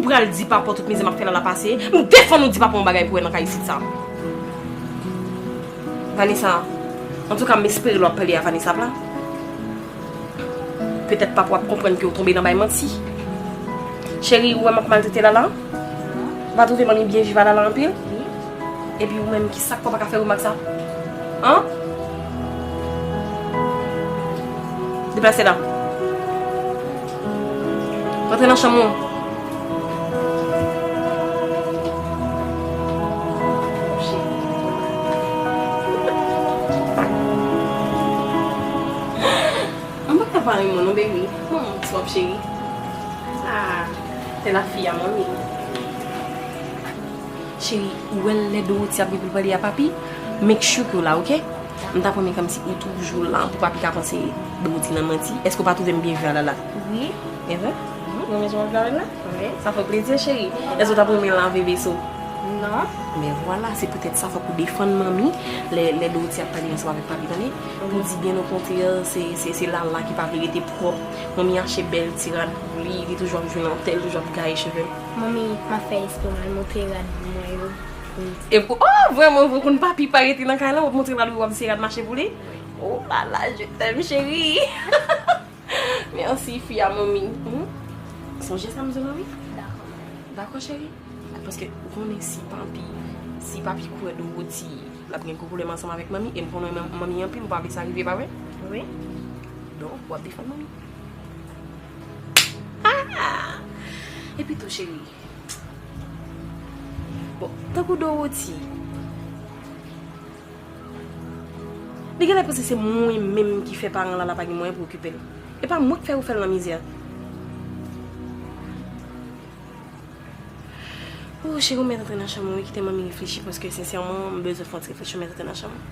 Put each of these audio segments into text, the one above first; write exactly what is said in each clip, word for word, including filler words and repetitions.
Pral di papa w tout mizè m ap fè la la pase. M defann ou di papa w yon bagay pou wè nan kay isit sa. Vanessa, antouka, m espere lè w ap pale a Vanessa la, petèt papa w ap konprann ke w tonbe nan bay manti. Cheri, ou wè m ap maltrete Lala? Ou pa twouve manmi byen viv a Lala anpil? Epi ou menm, kisa k fè w pa ka fè remak sa? An? Deplase la. Rantre nan chanm ou. An pa ka pa renmen w non, baby. Kòman w twòp, cheri? Ah, c'est la fille à mommy. Cheri, ou wè lè Dorothy ap gen pou l pale a papi, make sure ke w la, oke? M ta renmen kòmsi ou toujou la pou papi ka panse Dorothy nan manti. Èske w pa twouve m byen viv a Lala? Wi. Evre? Ou renmen jan w ap viv avè l la? Wi. Sa fè w plezi, cheri. Èske w t ap renmen lave veso? Non. Men vwala, se poutèt sa fòk ou defann manmi lè, lè Dorothy ap pale ansanm avèk papi, tande? Pou w di byen okontrè, se, se, se Lala ki pa vle rete pwòp. Manmi achte bèl ti rad pou li, li toujou ap jwenn antè, li toujou ap gaye cheve l. Manmi, m ap fè espre m al montre rad mwen yo pou li. E pou, oh, vrèman, vre konn papi pa rete nan kay la, w ap montre rad ou, w ap se rad mache pou li? Oh la la, je t'aime, chérie. Mèsi, fi a manmi. Hmm? Sonje sa m di w la, wi. Dakò. Dakò, cheri? Paske ou konnen si papi, si papi kwè Dorothy, l ap gen gwo pwoblèm ansanm avèk manmi, e m konnen man-, manmi anpil, m pa vle sa rive, pa vre? Wi. Donk, w ap defann manmi. Ah! Epi tou, cheri. Bon, tankou Dorothy, li genlè panse se mwen menm ki fè paran Lala pa gen mwayen pou okipe l. E pa mwen k fè yo fè l nan mizè. Oh, cheri, ou mèt antre nan chanm ou, wi, kite manmi reflechi, paske sensèman, m bezwen fè yon ti refleksyon, mèt antre nan chanm ou.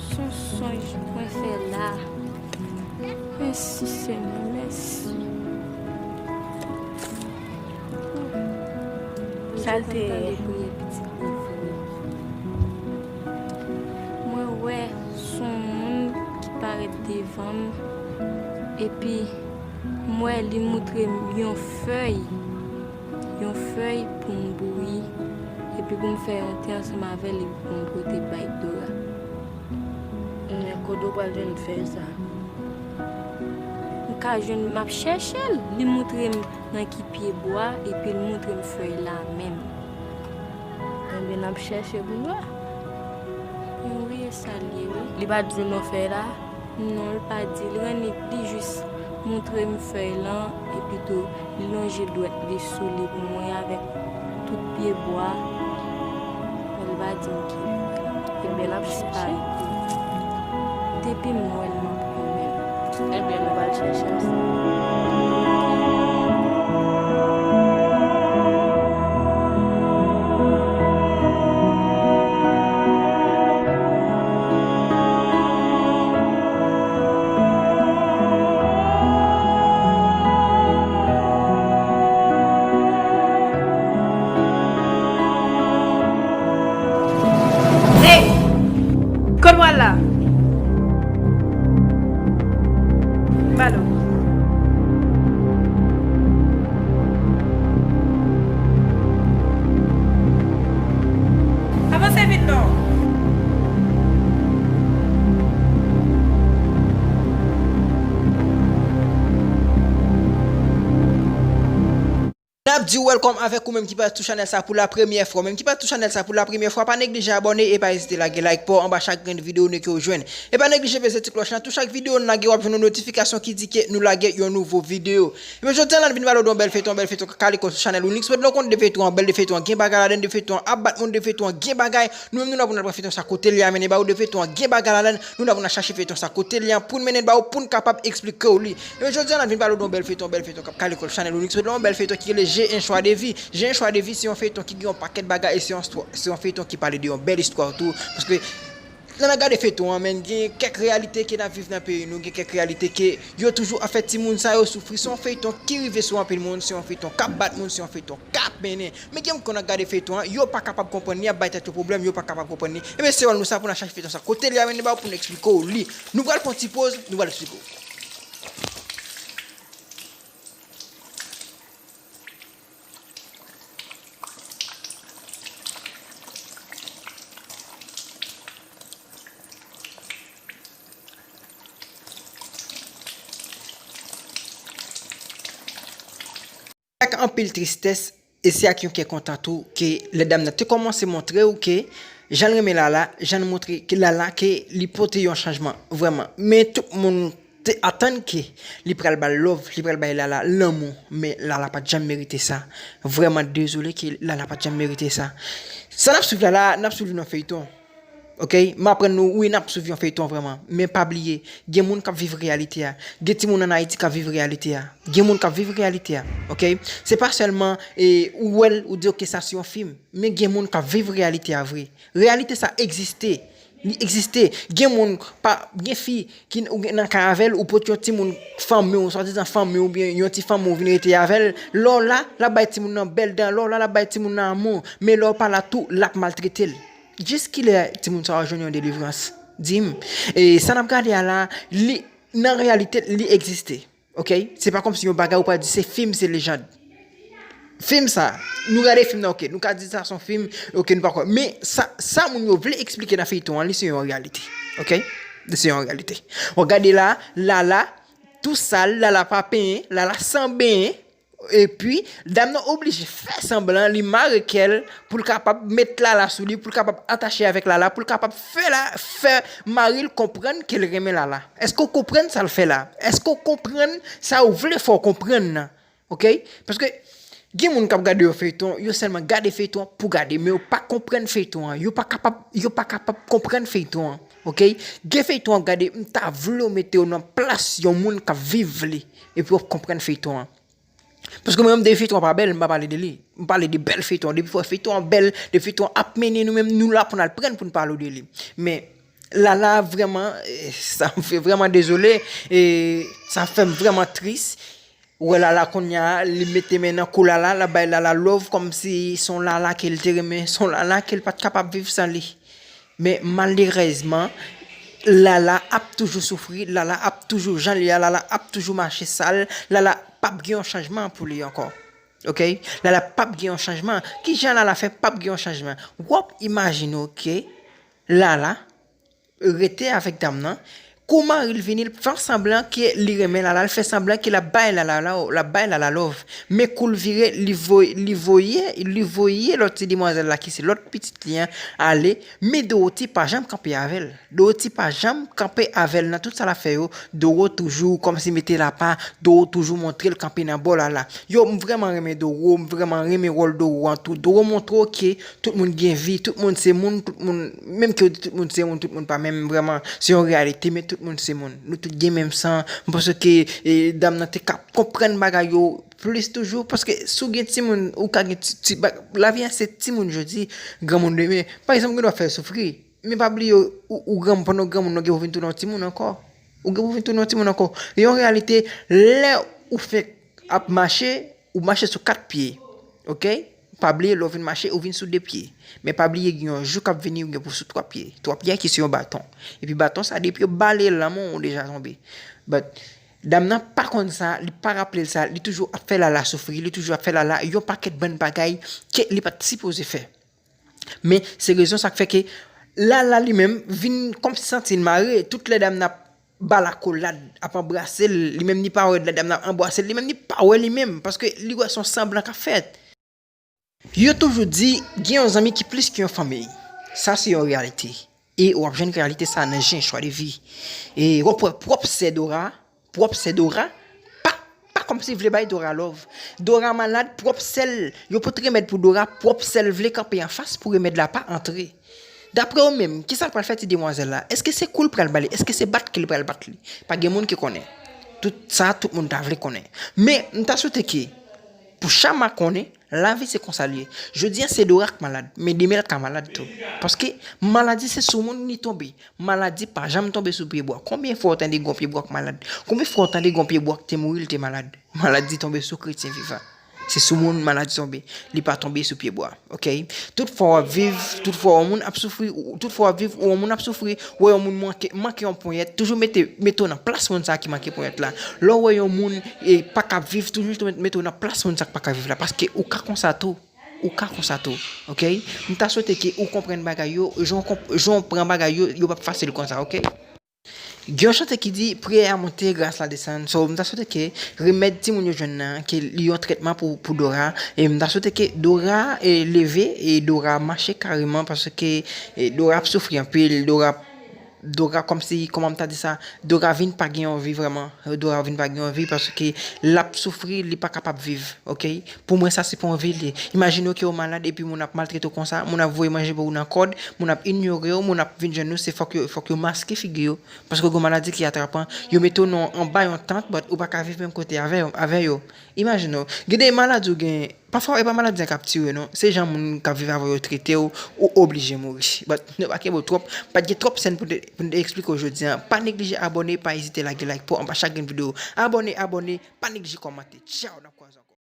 Se yon sonj mwen fè la. Mèsi, Senyè, mèsi. Sa l te ye. Tande priyè pitit li vre. Mwen wè s on moun ki parèt devan m, epi m wè li moutre m yon fèy, yon fèy pou m bouyi, epi pou m fè yon te ansanm avè l, epi pou m pote bay Dora. Men kote w pral jwenn fèy sa? M ka jwenn, m ap chèche l. Li moutre m nan ki pye bwa, epi l moutre m fèy la menm. Ebyen, n ap chèche pou n wè. Wi, e sa l ye, wi. Li pa di w non fèy la? Non, l pa di. L rannik, li jis moutre m fèy lan, epi tou, li lonje dwèt li sou li pou m wè avèk tout pye bwa. Men li pa di m ki. Ebyen, n ap chèche. Depi m wè l, m ap renmen l. Ebyen, nou pral chèche ansanm. Hey! Kote w al la? Balo. Ap di w welcome avèk ou menm ki pase sou chanèl sa pou la premyè fwa. Menm ki pase sou chanèl sa pou la premyè fwa, pa neglije abòne e pa ezite lage like pa w anba chak grenn videyo nou ke w jwenn. E pa neglije peze ti klòch lan, tou chak videyo n lage w ap jwenn yon notifikasyon ki di ke nou lage yon nouvo videyo. Ebyen jodi a la n vin pale w de yon bèl feyton, yon bèl feyton k ap kale kò sou chanèl Ounix Mèt la. Ou konn de feyton an bèl, de feyton an gen bagay ladan, de feyton an ap bat moun, de feyton an gen bagay. Nou menm nou la pou n al pran feyton sa kote li a mennen ba ou, de feyton an gen bagay ladan. Nou la pou n al chache feyton sa kote li a pou n mennen l ba ou, pou n kapab eksplike w li. Ebyen jodi a la n vin pale w de yon bèl feyton, yon bèl feyton k ap kale kò sou chanèl Ounix Mèt la, yon bèl feyton ki rele J'ai un choix de vie. J'ai un choix de vie se yon feyton ki gen yon pakèt bagay e se yon, se yon feyton ki pale de yon bèl istwa tou. Paske lè n ap gade feyton an, men gen kèk reyalite ke n ap viv nan peyi nou, gen kèk reyalite ke yo toujou ap fè timoun sa yo soufri. Se yon feyton ki rive sou anpil moun, se yon feyton k ap bat moun, se yon feyton k ap mennen. Men gen moun ki konn ap gade feyton an, yo pa kapab konprann, y ap bay tèt yo pwoblèm, yo pa kapab konprann li. Ebyen se wòl nou sa pou n al chache feyton sa kote li a mennen ba ou, pou n eksplike w li. Nou pral pran ti poz, nou pral eksplike w. Ak anpil tristès, e se ak yon kè kontan tou ke lè dam nan te kòmanse montre w ke jan l renmen Lala, jan l montre ke Lala ke li pote yon chanjman vrèman. Men tout moun te atann ke li pral ba l love, li pral bay Lala lanmou, men Lala pa t janm merite sa. Vrèman dezole ke Lala pa t janm merite sa. Sa n ap swiv Lala, n ap swiv li nan feyton. Ok, m aprann nou, wi, n ap swiv yon feyton vrèman. Men pa bliye, gen moun k ap viv reyalite a. Gen timoun ann Ayiti k ap viv reyalite a. Gen moun k ap viv reyalite a. Ok, se pa sèlman e, ou wè l, ou di, ok, sa se yon fim. Men gen moun k ap viv reyalite a vre. Reyalite sa egziste. Li egziste. Gen moun, pa, gen fi ki ou gen nan kay avè l, ou pote yon timoun fanmi w, swadizan fanmi w, oubyen yon ti fanmi w vin rete avè l. Lè w la, l ap bay timoun nan bèl dan, lè w la, l ap bay timoun nan amou. Men lè w pa la tou, l ap maltrete l. Jiskilè timoun sa yo jwenn yon delivrans? Di m. E sa n ap gade a la, li, nan reyalite, li egziste. Ok? Se pa kòmsi yon bagay ou pral di se fim, se lejand. Fim sa, nou gade fim nan, ok, nou ka di sa se yon fim, ok, nou pa kwè. Men sa, sa moun yo vle eksplike nan feyton an, li se yon reyalite. Ok? Li se yon reyalite. W ap gade la, Lala, tou sal, Lala pa penyen, Lala san benyen. Epi, dam nan oblije fè sanblan, li mare kè l pou l kapab met Lala sou li, pou l kapab atache avèk Lala, pou l kapab fè la, fè mari l konprann ke l renmen Lala. Èske w konprann sa l fè la? Èske w konprann sa yo vle fè w konprann nan? Ok? Paske gen moun k ap gade yon feyton, yo sèlman gade feyton an pou gade, men yo pa konprann feyton an, yo pa kapab, yo pa kapab konprann feyton an. Ok? Gen feyton w ap gade, m ta vle w mete w nan plas yon moun k ap viv li, epi w ap konprann feyton an. Paske mwen menm, depi feyton an pa bèl, m pa pale de li. M pale de bèl feyton. Depi fò feyton an bèl, depi feyton an ap mennen, nou menm, nou la pou n al pran l pou n pale w de li. Men, Lala, vrèman, eh, sa m fè vrèman dezole. E sa fè m vrèman tris. Ou wè Lala kounye a, li mete men nan kou Lala, l ap bay Lala love kòmsi se yon Lala ke l te renmen, se yon Lala ke l pa t kapab viv san li. Men malerèzman, Lala ap toujou soufri, Lala ap toujou jan l ye a, Lala ap toujou mache sal, Lala p ap gen yon chanjman pou li ankò. Ok? Lala p ap gen yon chanjman. Kijan Lala fè p ap gen yon chanjman? W ap imajine w ke Lala rete avèk dam nan, kou mari l vini, l fè sanblan ke li renmen Lala, l fè sanblan ke l ap bay Lala, l ap bay Lala love. Men kou l vire, li voye, li voye, li voye lòt ti demwazèl la ki se lòt pitit li an ale, men Dorothy pa janm kanpe avè l. Dorothy pa janm kanpe avè l nan tout sa l ap fè yo. Doro toujou kòmsi mete l apa, Doro toujou montre l kanpe nan bò Lala. Yo, m vrèman renmen Doro, m vrèman renmen wòl Doro an tou. Doro montre w ke tout moun gen vi, tout moun se moun, tout moun, menm ke yo di tout moun se moun, tout moun pa menm, vrèman, se yon reyalite, men tout moun se moun. Nou tout gen menm san. M panse ke, e, dam nan te ka konprann bagay yo plis toujou, paske si w gen timoun, ou ka gen ti, ti ba-, lavi a se timoun jodi, granmoun demen. Pa egzanp, gen dwa fè soufri. Men pa bliye, ou, ou granmoun, pandan w granmoun nan, gen pou vin tounen yon timoun ankò. Ou gen pou vin tounen yon timoun ankò. Yon reyalite, lè ou fenk ap mache, ou mache sou kat pye. Ok? Pa bliye, lè w vin mache, ou vin sou de pye. Men pa bliye, gen yon jou k ap vini, ou gen pou sou twa pye. Twa pye a ki se yon baton. Epi baton sa, depi yo bale l nan men w, ou deja tonbe. But, dam nan pa konn sa, li pa raple l sa, li toujou ap fè Lala soufri, li toujou ap fè Lala yon pakèt bann bagay ke li pa t sipoze fè. Men se rezon sa k fè ke Lala li menm vin kòmsi santi l mare. Tout lè dam nan ap balakolad, ap anbrase l, li menm li pa wè ladanm nan anbrase l, li menm li pa wè li menm, paske li wè se yon sanblan k ap fèt. Yo toujou di, gen yon zanmi ki plis ke yon fanmi. Sa se yon reyalite. E w ap jwenn reyalite sa nan Jen Choix de Vie. E w ap wè pwòp sè Dora, pwòp sè Dora, pa, pa kòmsi vle bay Dora love. Dora malad, pwòp sè l, yo pot remèd pou Dora, pwòp sè l vle kanpe anfas pou remèd la pa antre. Daprè w menm, kisa l pral fè ti demwazèl la? Èske se kou l pral ba li? Èske se bat ke l pral bat li? Pa gen moun ki konnen. Tout sa, tout moun ta vle konnen. Men, m ta swete ke, pou Chama konnen, lavi se konsa l ye. Jodi a, se Dora k malad, men demen l ka malad tou. Paske maladi se sou moun li tonbe. Maladi pa janm tonbe sou pye bwa. Konbyen fwa w tande gen yon pye bwa k malad? Konbyen fwa w tande gen yon pye bwa k te mouri, l te malad? Maladi tonbe sou kretyen vivan. Se sou moun maladi tonbe. Li pa tonbe sou pye bwa. Ok? Tout fwa w ap viv, tout fwa yon moun ap soufri, ou- tout fwa w ap viv, ou yon moun ap soufri, ou wè yon moun manke, manke yon ponyèt, toujou mete, mete w nan plas moun sa ki manke ponyèt la. Lè w wè yon moun e, pa ka viv, toujou mete w nan plas moun sa k pa ka viv la. Paske ou ka konsa tou. Ou ka konsa tou. Ok? M ta swete ke ou konprann bagay yo, jan w konp- jan w pran bagay yo, yo p ap fasil konsa, ok? Gen yon chante ki di, priyè a monte, gras la desann. So, m ta swete ke remèd timoun yo jwenn nan, ke li yon trètman pou, pou Dora. E m ta swete ke Dora e, leve e Dora mache kareman paske e, Dora ap soufri anpil. Dora, Dora kòmsi, kòman m ta di sa, Dora vin pa gen yon vi vrèman. Dora vin pa gen yon vi paske l ap soufri, li pa kapab viv, ok? Pou mwen, sa se pa yon vi l ye. Imajine w ke w malad epi moun ap maltrete w konsa, moun ap voye manje pou ou nan kòd, moun ap inyore w, moun ap vin jwenn ou, se fòk yo, fòk yo maske figi yo. Paske gen maladi ki atrapan, yo mete w nan anba yon tant, but ou pa ka viv menm kote avè, avè yo. Imajine w, gen de maladi ou gen, pafwa e pa maladi an k ap tiye w non, se jan moun k ap viv avè w yo trete w, ou oblije mouri. But nou pa kenbe w twòp, pa t gen twòp sèn pou n te, pou n te eksplike w jodi a. Pa neglije abòne, pa ezite lage like pou anba chak grenn videyo. Abòne, abòne, pa neglije kòmante. Tchaw, n ap kwaze ankò.